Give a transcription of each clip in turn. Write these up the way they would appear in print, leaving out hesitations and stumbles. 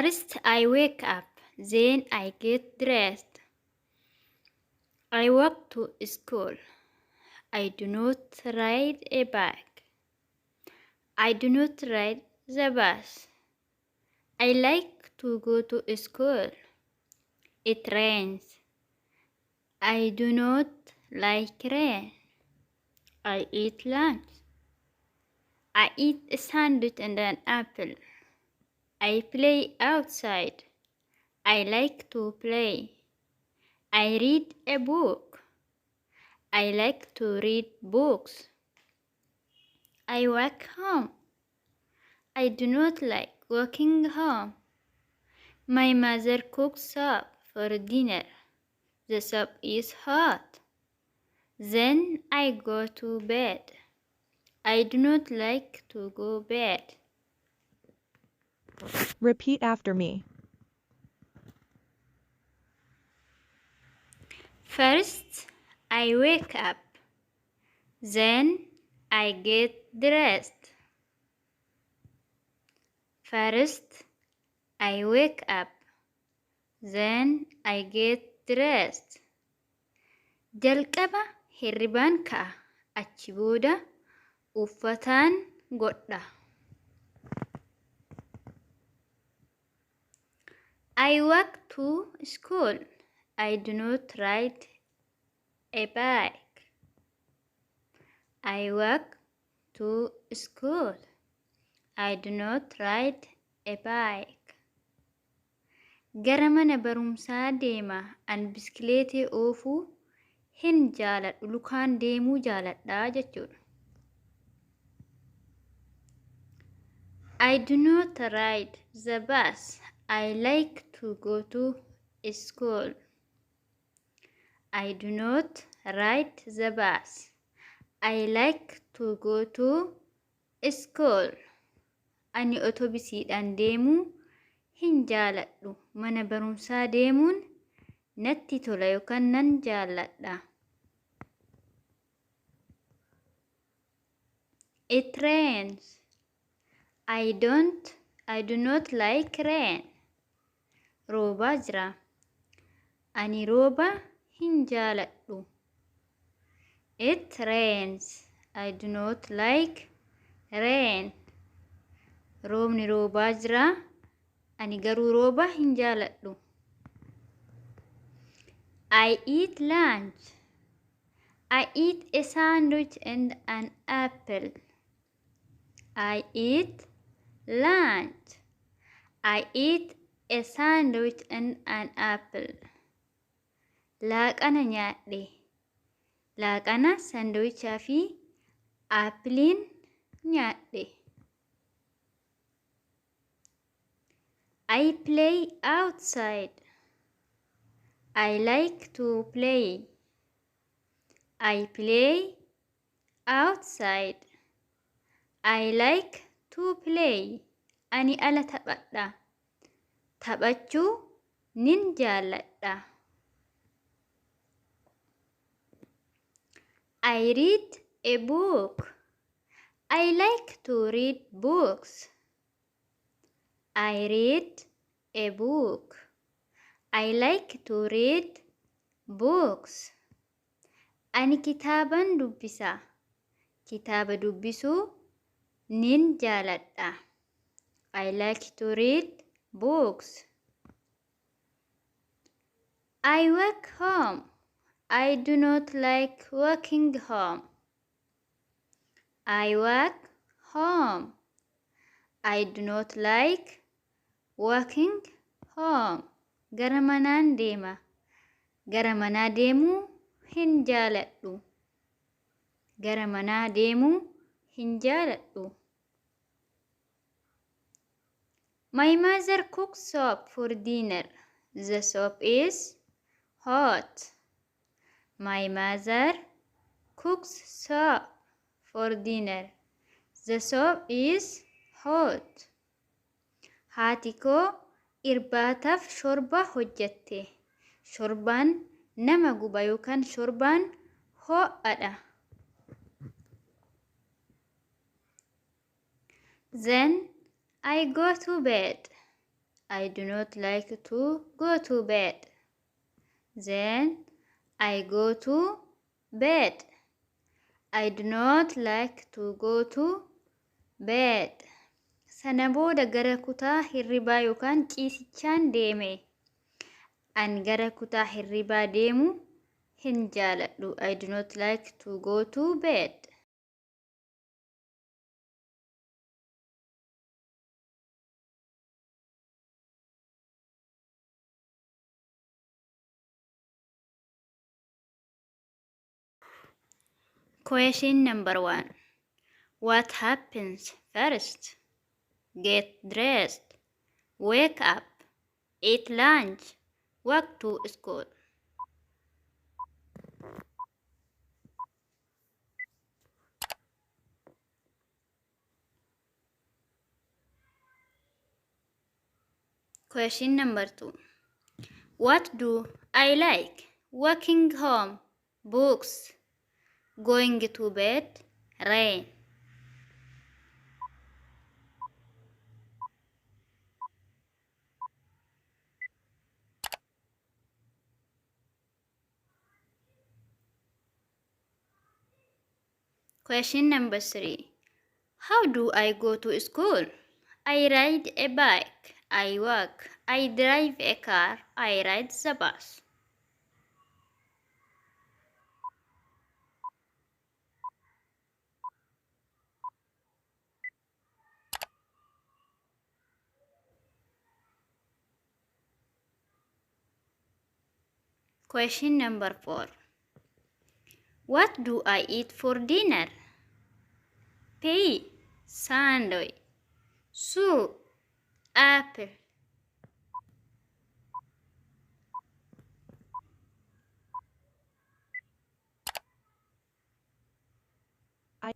First I wake up, then I get dressed. I walk to school. I do not ride a bike. I do not ride the bus. I like to go to school. It rains. I do not like rain. I eat lunch. I eat a sandwich and an apple. I play outside. I like to play. I read a book. I like to read books. I walk home. I do not like walking home. My mother cooks soup for dinner. The soup is hot. Then I go to bed. I do not like to go bed. Repeat after me. First, I wake up. Then I get dressed. First, I wake up. Then I get dressed. Jalqaba hirribaan ka'a. Achi booda uffataan godha. I walk to school. I do not ride a bike. I walk to school. I do not ride a bike. Gara mana barumsaa deema. An biskileetii oofuu hin jaaladhu. Lukaan deemuu jaaladha jechuudha. I do not ride the bus. I like to go to school. I do not ride the bus. I like to go to school. Ani otobisiidhaan deemuu hin jaaladhu. Mana barumsaa deemuun natti tola yookaan nan jaalladha. It rains. I do not like rain. Roobaa jira. Ani rooba hin jaaladhu. It rains. I do not like rain. Roobni roobaa jira. Ani garuu rooba hin jaaladhu. I eat lunch. I eat a sandwich and an apple. I eat lunch. I eat a sandwich and an apple. Laaqana nyaadhe. Laaqana sandwichaa fi aappiliin nyaadhe. I play outside. I like to play. I play outside. I like to play. Ani ala taphadha. Taphachuu nin jaalladha. I read a book. I like to read books. I read a book. I like to read books. Ani kitaaban dubbisa. Kitaaba dubbisuu nin jaaladha. I like to read books. I walk home. I do not like walking home. I walk home. I do not like walking home. Gara manaan deema. Gara manaa deemuu hin jaaladhu. Gara manaa deemuu hin jaaladhu. My mother cooks soup for dinner. The soup is hot. My mother cooks soup for dinner. The soup is hot. Haati koo irbaataaf shorbaa hojjatte. Shorbaan nama guba yookaan shorbaan ho'adha. Then I go to bed. I do not like to go to bed. Then I go to bed. I do not like to go to bed. Sana booda gara kutaa hirribaa yookaan ciisichaan deeme. An gara kutaa hirribaa deemu hin jaaladhu. I do not like to go to bed. Question number 1. What happens first? Get dressed, wake up, eat lunch, walk to school. Question number 2. What do I like? Walking home, books, going to bed, rain. Question number 3. How do I go to school? I ride a bike, I walk, I drive a car, I ride the bus. Question number 4. What do I eat for dinner? Pea, sandwich, soup, apple. I.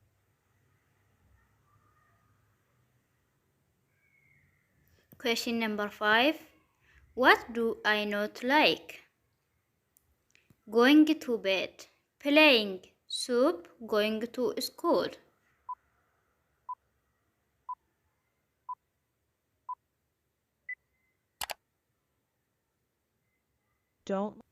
Question number 5. What do I not like? Going to bed, playing, soup, going to school. Don't.